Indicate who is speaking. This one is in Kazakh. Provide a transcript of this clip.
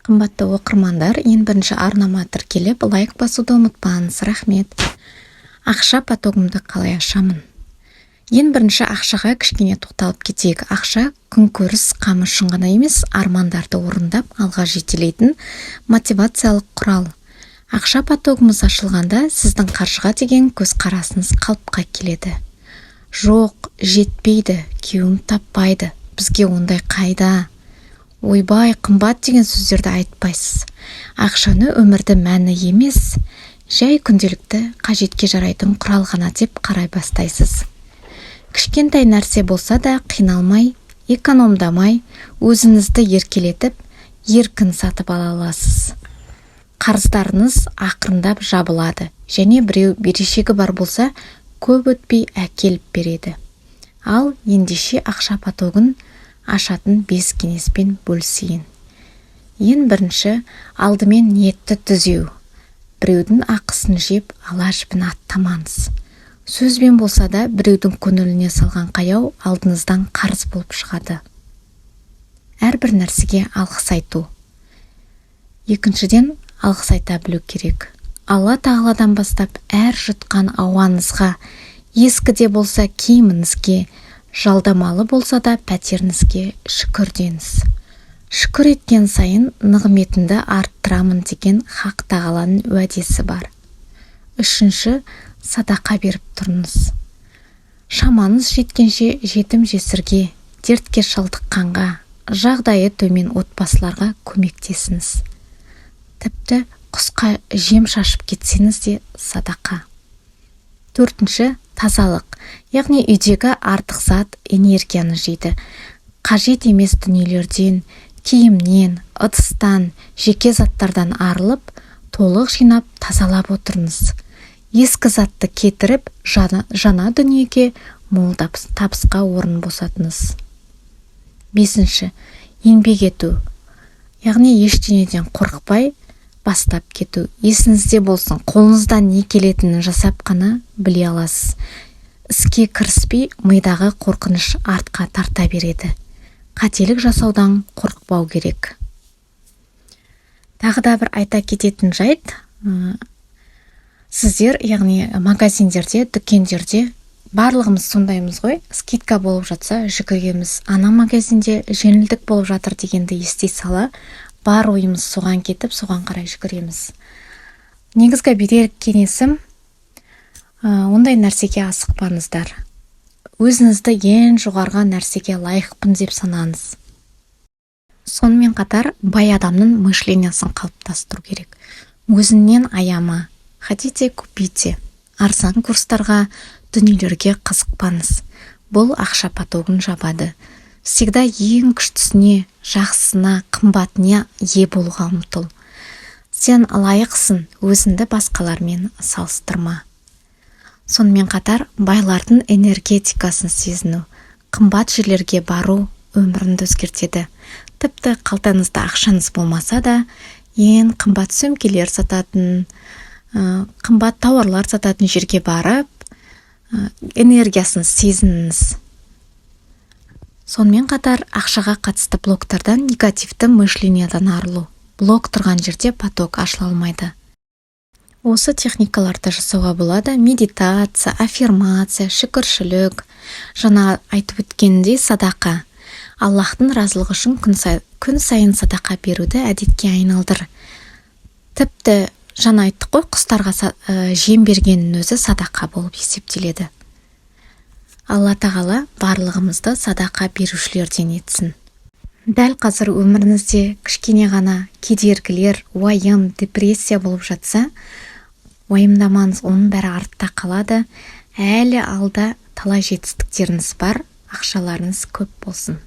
Speaker 1: Қымбатты оқырмандар, ең бірінші арнама тіркеліп, лайк басуды ұмытпаңыз. Рахмет. Ақша потогымды қалай ашамын? Ең бірінші ақшаға кішкене тоқталып кетейік. Ақша күнкөріс қамы үшін ғана емес, армандарды орындап, алға жетелейтін мотивациялық құрал. Ақша потогымыз ашылғанда, сіздің қаржыға деген көзқарасыңыз қалыпқа келеді. Жоқ, жетпейді, күйеуім таппайды, бізге ондай қайда, ойбай, қымбат деген сөздерді айтпайсыз. Ақшаны өмірді мәні емес, жай күнделікті қажетке жарайтын құрал ғана деп қарай бастайсыз. Кішкентай нәрсе болса да, қиналмай, экономдамай, өзіңізді еркелетіп, еркін сатып ала аласыз. Қарыздарыңыз ақырындап жабылады және біреу берешегі бар болса, көп өтпей әкеліп береді. Ал ендеше, ақша потогын ашатын бес кеңеспен бөлісейін. Ең бірінші, алдымен ниетті түзеу. Біреудің ақысын жеп, ала жібін аттамаңыз. Сөзбен болса да біреудің көңіліне салған қаяу алдыңыздан қарыз болып шығады. Әрбір нәрсеге алғыс айту. Екіншіден, алғыс айта білу керек. Алла Тағаладан бастап, әр жұтқан ауаңызға, ескі де болса киіміңізге, жалдамалы болса да пәтеріңізге шүкір деңіз. Шүкір еткен сайын нығметіңді арттырамын деген Хақ Тағаланың уәдесі бар. Үшінші, садақа беріп тұрыңыз. Шамаңыз жеткенше жетім жесірге, дертке шалдыққанға, жағдайы төмен отбасыларға көмектесіңіз. Тіпті құсқа жем шашып кетсеңіз де садақа. Төртінші, тазалық. Яғни үйдегі артық зат энергияны жейді. Қажет емес дүниелерден, киімнен, ыдыстан, жеке заттардан арылып, толық жинап, тазалап отырыңыз. Ескі затты кетіріп, жаңа дүниеге, мол табысқа орын босатыңыз. Бесінші, еңбек ету. Яғни ештеңеден қорықпай бастап кету. Есіңізде болсын, қолыңыздан не келетінін жасап қана біле аласыз. Іске кіріспей, мидағы қорқыныш артқа тарта береді. Қателік жасаудан қорықпау керек. Тағы да бір айта кететін жайт: сіздер, яғни магазиндерде, дүкендерде барлығымыз сондаймыз ғой, скидка болып жатса, жүгіреміз. Ана магазинде жеңілдік болып жатыр дегенді ести сала, бар ойымыз соған кетіп, соған қарай жүгіреміз. Негізгі берер кеңесім: ондай нәрсеге асықпаңыздар. Өзіңізді ең жоғарғы нәрсеге лайықпын деп санаңыз. Сонымен қатар бай адамның мышлениясын қалыптастыру керек. Өзіңнен аяма, хотите — купите. Арзан курстарға, дүниелерге қызықпаңыз. Бұл ақша потогын жабады. Всегда ең күштісіне, жақсысына, қымбатына ие болуға ұмтыл. Сен лайықсың, өзіңді басқалармен салыстырма. Сонымен қатар байлардың энергетикасын сезіну, қымбат жерлерге бару өміріңді өзгертеді. Тіпті қалтаңызда ақшаңыз болмаса да, ең қымбат сөмкелер сататын, қымбат тауарлар сататын жерге барып, энергиясын сезініңіз. Сонымен қатар ақшаға қатысты блоктардан, негативті мышлениядан арылу. Блок тұрған жерде поток ашыла алмайды. Осы техникаларды жасауға болады: медитация, аффирмация, шүкіршілік, жаңа айтып өткенімдей, садақа. Аллахтың разылығы үшін күн сайын садақа беруді әдетке айналдыр. Тіпті жаңа айттық қой, құстарға жем бергеннің өзі садақа болып есептеледі. Алла Тағала барлығымызды садақа берушілерден етсін. Дәл қазір өміріңізде кішкене ғана кедергілер, уайым, депрессия болып жатса, уайымдамаңыз. Оның бәрі артта қалады. Әлі алда талай жетістіктеріңіз бар. Ақшаларыңыз көп болсын.